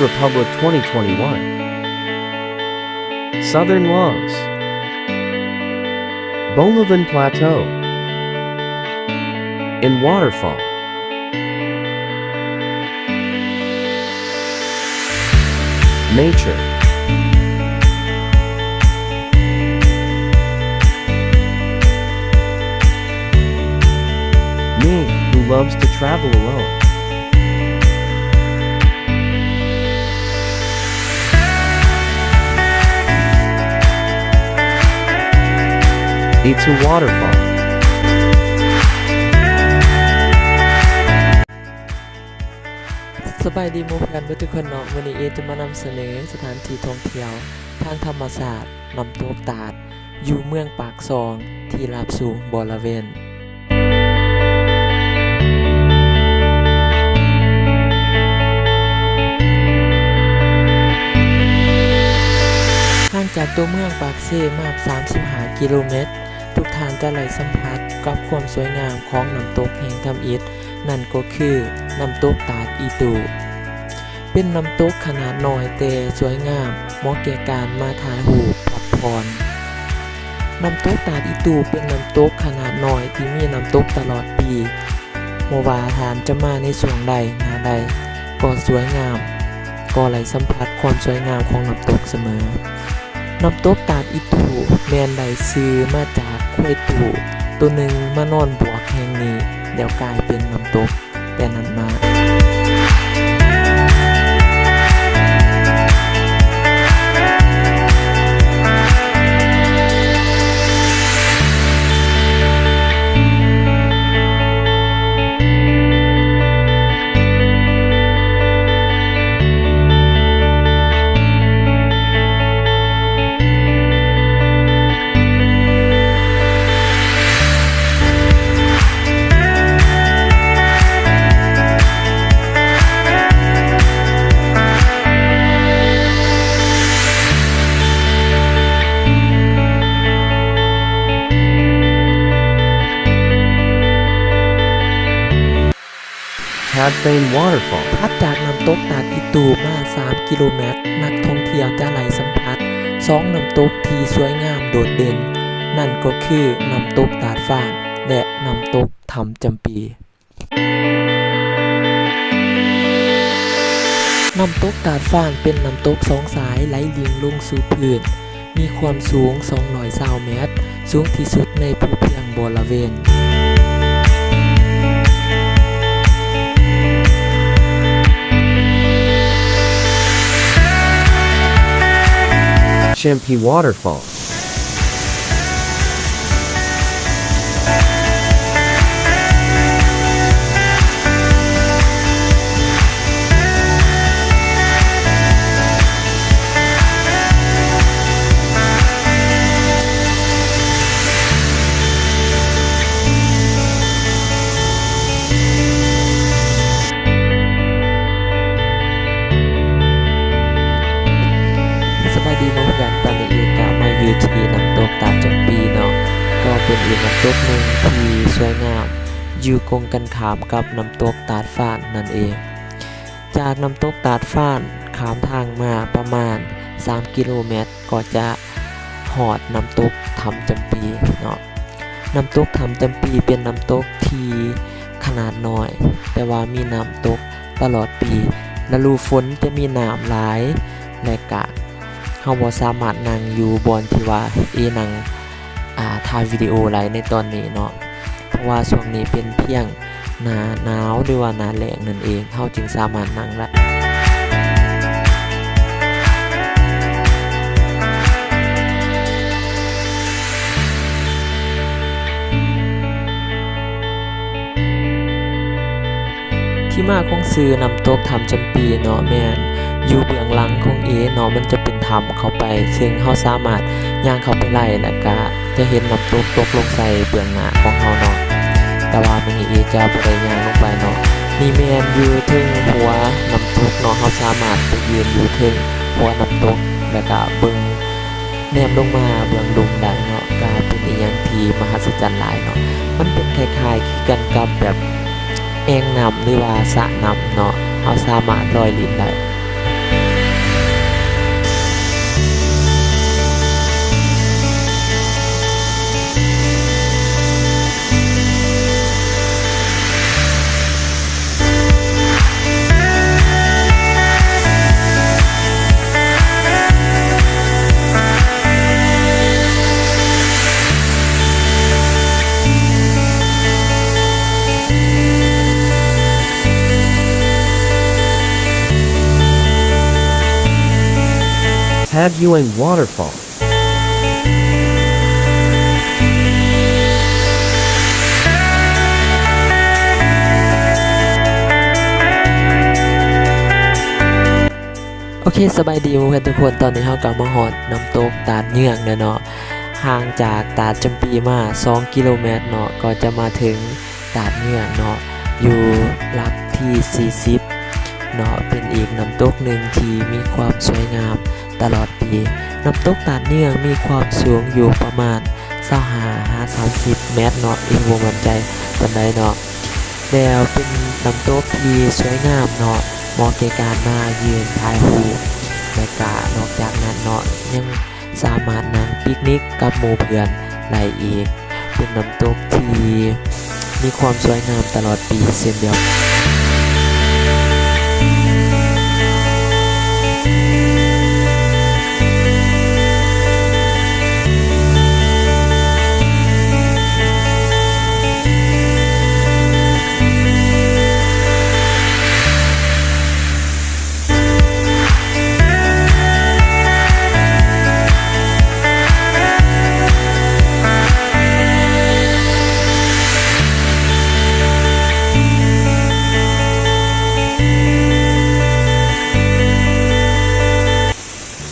Republic twenty twenty-one. Southern Laos. Bolavan Plateau. In waterfall. Nature. Me, who loves to travel alone. It's a waterfall. ສະບາຍດີໝູ່ເພື່ອນເບິດທຸກຄົນເນາະ, ມື້ນີ້ເອຈະມານຳສະເໜີສະຖານທີ່ທ່ອງທ່ຽວທາງທຳມະຊາດ ນ້ຳຕົກຕາດ ຢູ່ເມືອງປາກຊ່ອງ ທີ່ລາບສູງບໍລະເວນ. ຫ່າງຈາກຕົວເມືອງປາກເຊມາສາມສິບຫ້າກິໂລແມັດ, ທຸກທ່ານຈະໄດ້ສຳຜັດກັບຄວາມສວຍງາມຂອງນ້ຳຕົກແຫ່ງທຳອິດ, ນັ້ນກໍຄືນ້ຳຕົກຕາດອີຕູ. ເປັນນ້ຳຕົກຂະໜາດນ້ອຍແຕ່ສວຍງາມ, ເໝາະແກ່ການມາຖ່າຍຮູບພັກຜ່ອນ. ນ້ຳຕົກຕາດອີຕູເປັນນ້ຳຕົກຂະໜາດນ້ອຍທີ່ມີນ້ຳຕົກຕະຫຼອດປີ. ບໍ່ວ່າທ່ານຈະມາໃນຊ່ວງໃດ, ໜ້າໃດ, ກໍສວຍງາມ, ກໍໄດ້ສຳຜັດຄວາມສວຍງາມຂອງນ້ຳຕົກສະເໝີ. ນ້ຳຕົກຕາດອີຕູແມ່ນໄດ້ຊື່ມາຈາກຄວາຍຕູໂຕໜຶ່ງມານອນບວກແຫ່ງນີ້ແລ້ວກາຍເປັນນ້ຳຕົກແຕ່ນັ້ນມາ. ຖັດຈາກນ້ຳຕົກຕາດອີຕູມາສາມກິໂລແມັດ, ນັກທ່ອງທ່ຽວຈະໄດ້ສຳຜັດສອງນ້ຳຕົກທີ່ສວຍງາມໂດດເດັ່ນ, ນັ້ນກໍຄືນ້ຳຕົກຕາດຟ້ານ ແລະ ນ້ຳຕົກຖ້ຳຈຳປີ. ນ້ຳຕົກຕາດຟ້ານເປັນນ້ຳຕົກສອງສາຍໄຫຼລິ່ງລົງສູ່ພື້ນ, ມີຄວາມສູງສອງຮ້ອຍຊາວແມັດ, ສູງທີ່ສຸດໃນພູພຽງບໍລະເວນ. Champi Waterfall. ສະບາຍດີໝູ່ເພື່ອນ, ຕອນນີ້ເອກະມາຢູ່ທີ່ນ້ຳຕົກຕາດຈຳປີເນາະ, ກໍເປັນອີກນ້ຳຕົກໜຶ່ງທີ່ສວຍງາມ ຢູ່ກົງກັນຂ້າມກັບນ້ຳຕົກຕາດຟ້ານນັ້ນເອງ. ຈາກນ້ຳຕົກຕາດຟ້ານ ຂ້າມທາງມາປະມານສາມກິໂລແມັດ ກໍຈະຮອດນ້ຳຕົກຖ້ຳຈຳປີເນາະ. ນ້ຳຕົກຖ້ຳຈຳປີເປັນນ້ຳຕົກທີ່ຂະໜາດນ້ອຍ, ແຕ່ວ່າມີນ້ຳຕົກຕະຫຼອດປີ. ລະດູຝົນຈະມີນ້ຳຫຼາຍ ແລະກະເຮົາບໍ່ສາມາດນັ່ງຢູ່ບ່ອນທີ່ວ່າເອນັ່ງ ອ່າ ຖ່າຍວິດີໂອໄດ້ໃນຕອນນີ້ເນາະ, ເພາະວ່າຊ່ວງນີ້ເປັນພຽງໜ້າໜາວ ຫຼືວ່າໜ້າແລ້ງນັ້ນເອງ, ເຮົາຈຶ່ງສາມາດນັ່ງໄດ້. ທີ່ມາຂອງຊື່ນ້ຳຕົກຖ້ຳຈຳປີເນາະ ແມ່ນຢູ່ເບື້ອງຫຼັງຂອງເອເນາະ, ມັນຈະເປັນຖ້ຳເຂົ້າໄປ, ເຊິ່ງເຮົາສາມາດຍ່າງເຂົ້າໄປໄດ້ ແລະກະຈະເຫັນນ້ຳຕົກຕົກລົງໃສ່ເບື້ອງໜ້າຂອງເຮົາເນາະ. ແຕ່ວ່າມື້ນີ້ເອຈະບໍ່ໄດ້ຍ່າງລົງໄປເນາະ. ນີ້ແມ່ນຢູ່ເທິງຫົວນ້ຳຕົກເນາະ, ເຮົາສາມາດໄປຢືນຢູ່ເທິງຫົວນ້ຳຕົກ ແລະກະເບິ່ງ ແນມລົງມາເບື້ອງລຸ່ມໄດ້ເນາະ, ກະເປັນອີ່ຫຍັງທີ່ມະຫັດສະຈັນຫຼາຍເນາະ. ມັນເປັນຄ້າຍໆຄືກັນກັບແບບແອ່ງນ້ຳ ຫຼືວ່າສະນ້ຳເນາະ, ເຮົາສາມາດລອຍຫຼິ້ນໄດ້. Tad Yuang Waterfall. ໂອເຄ ສະບາຍດີໝູ່ເພື່ອນທຸກຄົນ, ຕອນນີ້ເຮົາກໍມາຮອດນ້ຳຕົກຕາດເຍືອງແລ້ວເນາະ. ຫ່າງຈາກຕາດຈຳປີມາສອງກິໂລແມັດເນາະ, ກໍຈະມາເຖິງຕາດເຍືອງເນາະ, ຢູ່ຫຼັກທີສີ່ສິບເນາະ, ເປັນອີກນ້ຳຕົກໜຶ່ງທີ່ມີຄວາມສວຍງາມຕະຫຼອດປີ. ນ້ຳຕົກຕາດເຍືອງມີຄວາມສູງຢູ່ປະມານຊາວຫ້າຫາສາມສິບແມັດເນາະ, ເອງບໍ່ໝັ້ນໃຈປານໃດເນາະ. ແລ້ວເປັນນ້ຳຕົກທີ່ສວຍງາມເນາະ, ເໝາະແກ່ການມາຢືນຖ່າຍຮູບ, ແລະກະນອກຈາກນັ້ນເນາະ ຍັງສາມາດນັ່ງປິກນິກກັບໝູ່ເພື່ອນໄດ້ອີກ. ເປັນນ້ຳຕົກທີ່ມີຄວາມສວຍງາມຕະຫຼອດປີເຊັ່ນດຽວ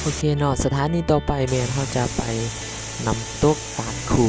ໂອເຄເນາະ, ສະຖານີຕໍ່ໄປແມ່ນເຮົາຈະໄປນ້ຳຕົກຕາດຄູ.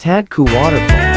ແທດຄູວອເຕີຟອລ.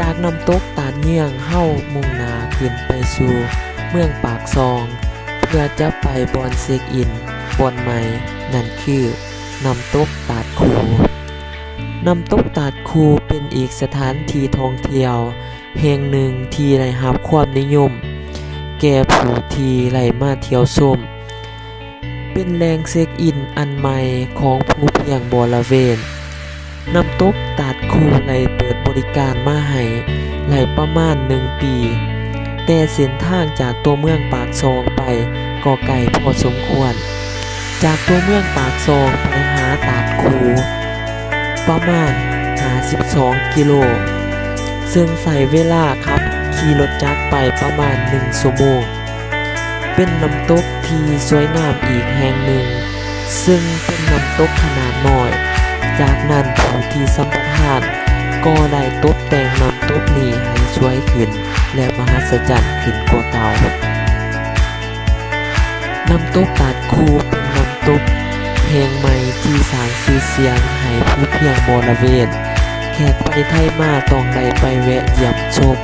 ຈາກນ້ຳຕົກຕາດເຍືອງ, ເຮົາມຸ່ງໜ້າຂຶ້ນໄປສູ່ເມືອງປາກຊ່ອງ ເພື່ອຈະໄປບ່ອນເຊັກອິນບ່ອນໃໝ່, ນັ້ນຄືນ້ຳຕົກຕາດຄູ. ນ້ຳຕົກຕາດຄູເປັນອີກສະຖານທີ່ທ່ອງທ່ຽວແຫ່ງໜຶ່ງທີ່ໄດ້ຮັບຄວາມນິຍົມແກ່ຜູ້ທີ່ໄດ້ມາທ່ຽວຊົມ. ເປັນແຫຼ່ງເຊັກອິນອັນໃໝ່ຂອງພູພຽງບໍລະເວນ. ນ້ຳຕົກຕາດຄູໄດ້ເປີດບໍລິການມາໃຫ້ໄດ້ປະມານໜຶ່ງປີ, ແຕ່ເສັ້ນທາງຈາກຕົວເມືອງປາກຊ່ອງໄປກໍໄກພໍສົມຄວນ. ຈາກຕົວເມືອງປາກຊ່ອງໄປຫາຕາດຄູປະມານຫ້າສິບສອງກິໂລ, ເຊິ່ງໃຊ້ເວລາຂັບຂີ່ລົດຈັກໄປປະມານໜຶ່ງຊົ່ວໂມງ. ເປັນນ້ຳຕົກທີ່ສວຍງາມອີກແຫ່ງໜຶ່ງ, ເຊິ່ງເປັນນ້ຳຕົກຂະໜາດນ້ອຍ. ຈາກນັ້ນຜູ້ທີ່ສຳປະທານກໍໄດ້ຕົບແຕ່ງນ້ຳຕົກນີ້ໃຫ້ສວຍຂຶ້ນ ແລະ ມະຫັດສະຈັນຂຶ້ນກວ່າເກົ່າ. ນ້ຳຕົກຕາດຄູເປັນນ້ຳຕົກແຫ່ງໃໝ່ທີ່ສ້າງຊື່ສຽງໃຫ້ພູພຽງບໍລະເວນ. ແຂກໄປໄທມາຕ້ອງໄດ້ໄປແວະຢ້ຽມຊົມ.